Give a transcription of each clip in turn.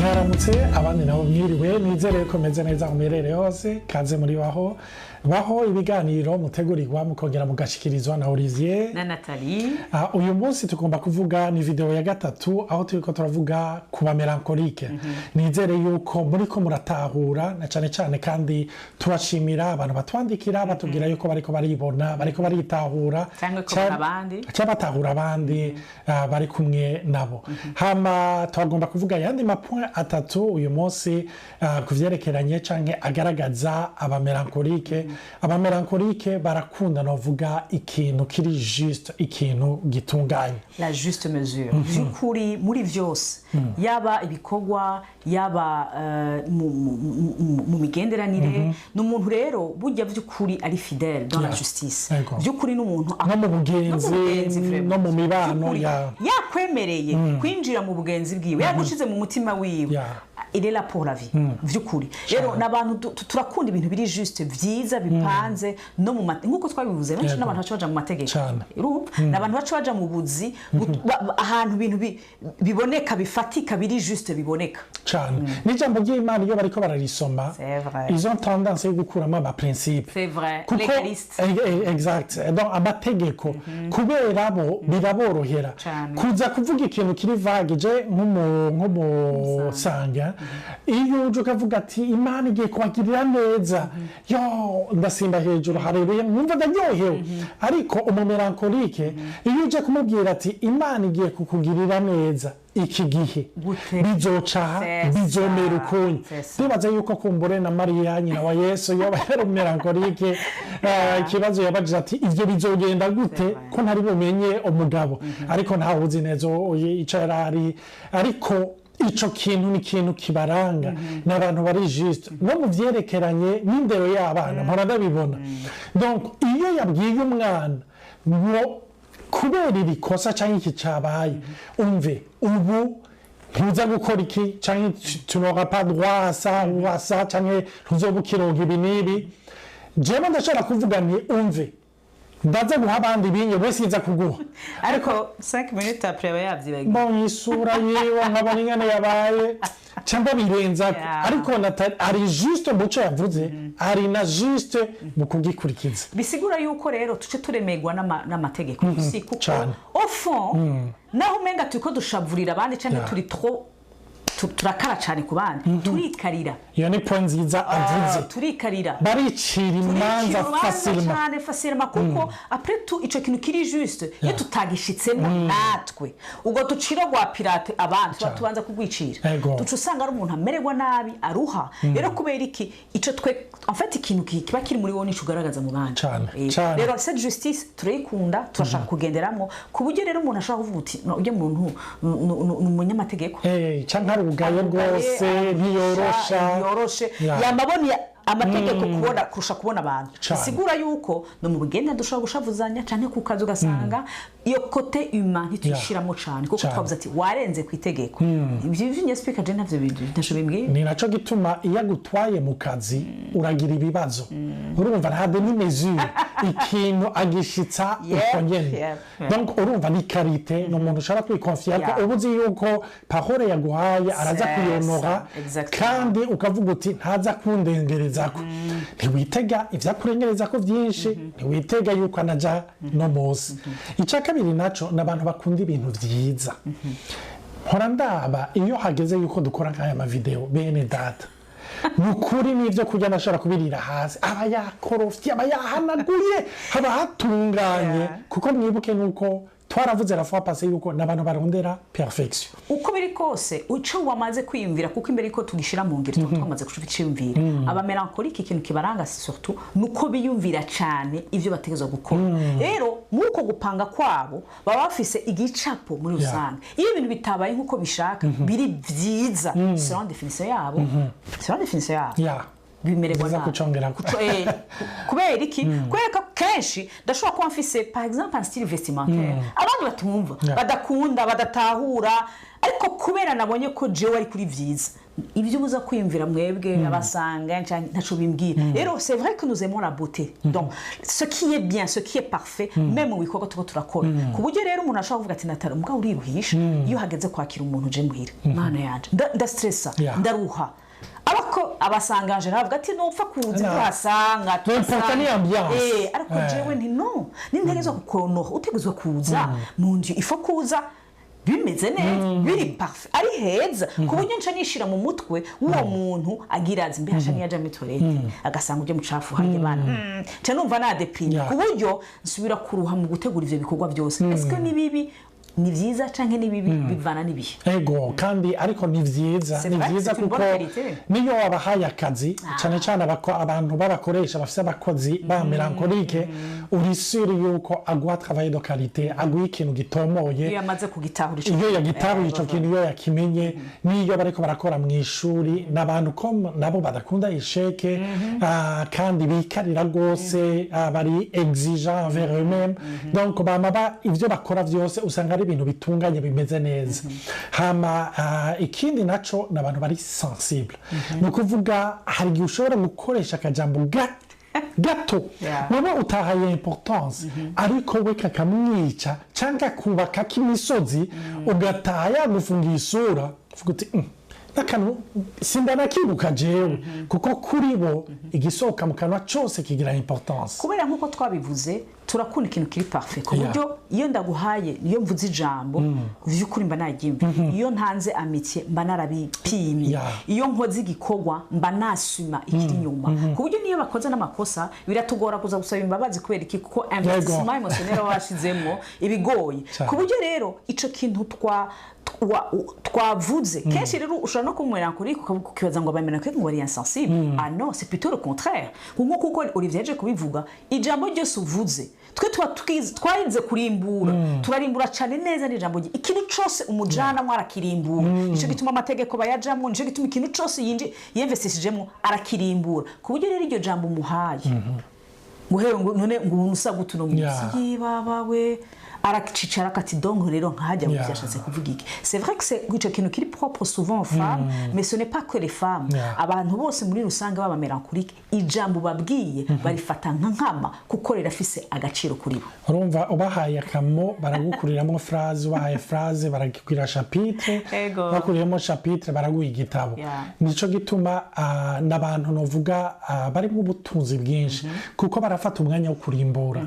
Mwaramutse, abandi nabo mwiriwe. Nizere ko meze neza aho muherereye hose. Kaze muri Baho Baho, ibiganiro mutegurirwa mukongera mugashikirizwa na Olivier na Nathalie. Uyu munsi tugomba kuvuga, ni video ya gatatu aho turiko turavuga ku ba mélancolique. Nizere yuko muriko muratahura na cane cane, kandi turashimira abantu batwandikira batubwira yuko bariko baribona, bariko baritahura Canke kubona abandi. Cyangwa batahura abandi bari kumwe nabo. Hama twagomba kuvuga ayandi ma points atatu uyu munsi ku vyerekeranye canke agaragaza aba mélancolique. Aba mélancolique barakunda, novuga, ikintu kiri juste, ikintu gitunganye. La juste mesure by'ukuri muri byose, yaba ibikorwa, yaba mu migenderanire. Ni umuntu rero burya by'ukuri ari fidèle dans la justice. By'ukuri ni umuntu No mu bugenzi, no mu bugenzi, vraiment. No mu mibano. By'ukuri, yakwemereye kwinjira mu bugenzi bwiwe, yagushize mu mutima wiwe, il est là pour la vie by'ukuri. Rero ni abantu turakunda ibintu biri juste, byiza, bipanze, no mu nk'uko twabivuze benshi, n'abantu baca baja mu mategeko. Urumva, ni abantu baca baja mu buzi ahantu ibintu biboneka, bifatika, biri juste, biboneka. Cane. N'ijambo ry'Imana iyo bariko bararisoma, C'est vrai. ils ont tendance yo gukuramo ama principe. C'est vrai. Kuko légaliste. Exact. Donc amategeko kubera bo biraborohera kuza kuvuga ikintu kiri vague. Je nk'umusanga, iyo uje ukavuga ati Imana igiye kubagirira neza, yo ndasimba hejuru, hareruye, nkumva ndaryohewe. Ariko umu mélancolique, iyo uje kumubwira ati Imana igiye kukugirira neza iki gihe, Gute? bizoca, C'est bizomera ça. ukuntu. C'est ça. Ndibaza yuko kumbure na Mariya nyina wa Yesu yoba yari umu mélancolique. Ikibazo yabajije ati ivyo bizogenda gute C'est vrai. ko ntari bumenye umugabo? Ariko ntawe uzi neza ico yari ari, ariko ico kintu ni ikintu kibaranga. Ni abantu bari juste no mu vyerekeranye n'indero y'abana, mpora ndabibona. Donc iyo yabwiye umwana ngo kubera iri kosa cyangwa iki cyabaye, umve, ubu ntuza gukora iki, cyangwa tu n'auras pas droit à ça ou à ça, cyangwa ntuzoba ukironka ibi n'ibi, jewe ndashobora kuvuga nti umve, ndaza guha abandi binye, wese nza kuguha. Ariko 5 minutes après aba yavyibagiwe. Mbonye isura yiwe, nkabona ingene yabaye, cyangwa birenzako. Ariko ari juste mu cyo yavuze, ari na juste mu kugikurikiza. Bisigura yuko rero tuce turemerwa n'amategeko si kuko au fond, naho umenga turiko dushavurira abandi canke turi trop turakara cane ku bandi, turikarira. Iyo ni point nziza avuze. Turikarira. Baricira imanza Turicira urubanza facilement. Cane, facilement, kuko après tout ico kintu kiri juste, iyo tutagishitsemo natwe, ubwo ducira rwa pirate abandi, tuba tubanza kugwicira. Duca usanga ari umuntu amererwa nabi, aruha. Rero kubera iki ico twe, en fait, ikintu kiba kiri muri wowe nico ugaragaza mu bandi. Rero cette justice turayikunda, turashaka kugenderamo, ku buryo rero umuntu ashobora kuvuga uti: "No, ujya muntu ni umunyamategeko." Canke arugaye rwose, ntiyorosha. Ntiyoroshe. Yamabona amategeko kubona kurusha kubona abantu. Bisigura yuko no mu bugenda dushobora gushavuzanya, canke ku kazi ugasanga iyo côté humain ntituyishiramo cane, kuko twavuze ati warenze ku itegeko. Ibyo vy'inyesipika je ntavyo ntaco bimbwiye. Ni naco gituma iyo agutwaye mu kazi uragira ibibazo. Urumva, nta demi mesure, ikintu agishitsa uko nyene. Donc urumva ni qualité, ni umuntu ushobora kwikonfiya ko uba uzi yuko parole yaguhaye araza C'est kuyonora. ça, exactement. Kandi ukavuga uti ntaza kundengerezako. Ntiwitega ivyakurengerezako vyinshi, ntiwitega yuko anaja no munsi. Icya kabiri naco ni abantu bakunda ibintu vyiza. Mpora ndaba iyo hageze yuko dukora nk'aya ma vidéo, bene data, ni ukuri n'ibyo kurya ndashobora kubirira hasi, aba yakorofye, aba yahanaguye, haba hatunganye. Kuko mwibuke nuko twaravuze la fois passée yuko n'abantu barondera perfection. Uko biri kose, ico wamaze kwiyumvira, kuko imbere yuko tugishira mu ngiro tuba twamaze kuciyumvira. Aba mélancolique, ikintu kibaranga surtout nuko biyumvira cane ivyo bategerezwa gukora. Rero muri uko gupanga kwabo baba bafise igicapo muri rusange. Iyo ibintu bitabaye nk'uko bishaka, biri vyiza selon définition yabo, selon définition yabo, bimererwa Nziza nabi. kucongerako. Kubera iki? Kubera ko kenshi Kenshi ndashobora kuba mfise, par exemple, un style vestimentaire abandi batumva, badakunda, badatahura, ariko kubera nabonye ko jewe ari kuri vyiza, ibyo ubuza kwiyumvira mwebwe abasanga ntaco bimbwira. Rero c'est vrai que nous aimons la beauté, donc ce qui est bien, ce qui est parfait, même mu bikorwa tuko turakora, ku buryo rero umuntu ashobora kuvuga ati: "Natara, mugabo uriruhisha iyo hageze kwakira umuntu uje muhira, mana yanje, ndastressa, ndaruha." Ariko abasanganje navuga ati: "Nupfa kuza tuhasanga." L'important ni ambiance. Ariko jewe nti: "No, nintegerezwa kukonoha, utegerezwa kuza mu nzu, ifo kuza bimeze neza, biri parfait, ari heza," ku buryo nca nishira mu mutwe w'uwo muntu agira azi: "Mbe hasha niyaja muri toilette agasanga ujya mucafu harya bana, nca numva nadéprime," ku buryo nsubira kuruha mu gutegura ivyo bikorwa byose. Est-ce que ni bibi? Ni vyiza canke ni bibi? Bivana n'ibihe. Ego, kandi ariko ni vyiza, ni vyiza kuko niyo wabahaye akazi, cyane cyane abantu b'abakoresha bafise abakozi ba mélancolique, uri sûr yuko aguha travail de qualité, aguha ikintu gitomoye. Iyo yamaze kugitahura ico, iyo yagitahuye ico kintu, iyo yakimenye, n'iyo bariko barakora mu ishuri, n'abantu ko nabo badakunda échec, kandi bikarira rwose, bari exigeant envers eux-mêmes, donc bama ivyo bakora vyose usanga ari ibintu bitunganye, bimeze neza. Hama ikindi naco, ni abantu bari sensible. Ni ukuvuga hari igihe ushobora gukoresha akajambo gato wowe utahaye importance, ariko we kakamwica cyangwa akubaka k'imisozi, ugataha yagufungiye isura, uvuga uti: "N'akantu sindanakibuka jewe," kuko kuri bo igisohoka mu kanwa cyose kigira importance. Kubera nk'uko twabivuze, turakunda ikintu kiri parfait, ku buryo iyo ndaguhaye, iyo mvuze ijambo, vy'ukuri mba naryimva, iyo ntanze amitié mba narabipimye, iyo nkoze igikorwa mba nasuma ikiri inyuma, ku buryo niyo bakoze n'amakosa biratugora kuza gusaba imbabazi. Kubera iki? Kuko investissement émotionnel baba bashizemwo ibigoye. Ku buryo rero ico kintu twavuze kenshi rero, ushobora no kumwera kuri ukibaza ngo abamera ngo bari insensible. Ah non, c'est plutôt le contraire, nkuko Olivier yaje kubivuga, ijambo ryose uvuze, twe tuba twarinze kurimbura, turarimbura cyane neza n'ijambo ikintu cyose umujana arakirimbura. Nicyo gituma amategeko bayajamwo, nicyo gituma ikintu cyose yinvestishijemo arakirimbura, ku buryo rero iryo jambo umuhaye ngo hewe, ngo none ngo umuntu usa gute uno munsi, yibaba we aracicara akati: "Donc rero nkajya ngo byashatse kuvuga iki?" C'est vrai que c'est ico kintu kiri propre souvent aux femmes, mais ce n'est pas que les femmes. Abantu bose muri rusange baba mélancolique, ijambo babwiye barifata nka nkama kuko rirafise agaciro kuri bo. Urumva, ubahaye akamo baragukuriramo phrase, ubahaye phrase baragukurira chapitre, bakuriyemo chapitre baraguha igitabo. Nico gituma n'abantu novuga barimo ubutunzi bwinshi, kuko barafata umwanya wo kurimbura.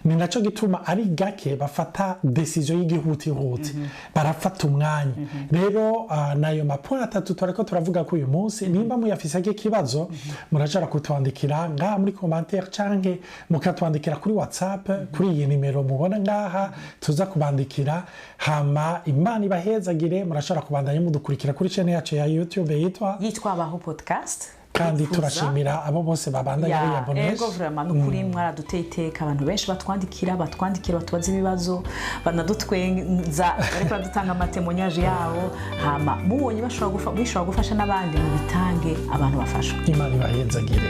Ni naco gituma ari gake bafata décision y'igihutihuti, barafata umwanya. Rero nayo ma points atatu turiko turavuga ko uyu munsi, nimba muyafiseko ikibazo, murashobora kutwandikira ngaha muri commentaire canke mukatwandikira kuri WhatsApp kuri iyi nimero mubona ngaha, tuza kubandikira. Hama Imana ibahezagire. Murashobora kubandanya mudukurikira kuri chaîne yacu ya YouTube yitwa yitwa Abaho Podcast. Kandi Twifuza. turashimira abo bose babandanya biyabonesha. Ego, vraiment, ni ukuri mwaraduteye iteka. Abantu benshi batwandikira, batubaza ibibazo, banadutwenza, bariko baradutanga ama témoignages yabo. Hama mubonye bishobora gufasha n'abandi, mu bitange, abantu bafashwe. Imana ibahezagire,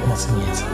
umunsi mwiza.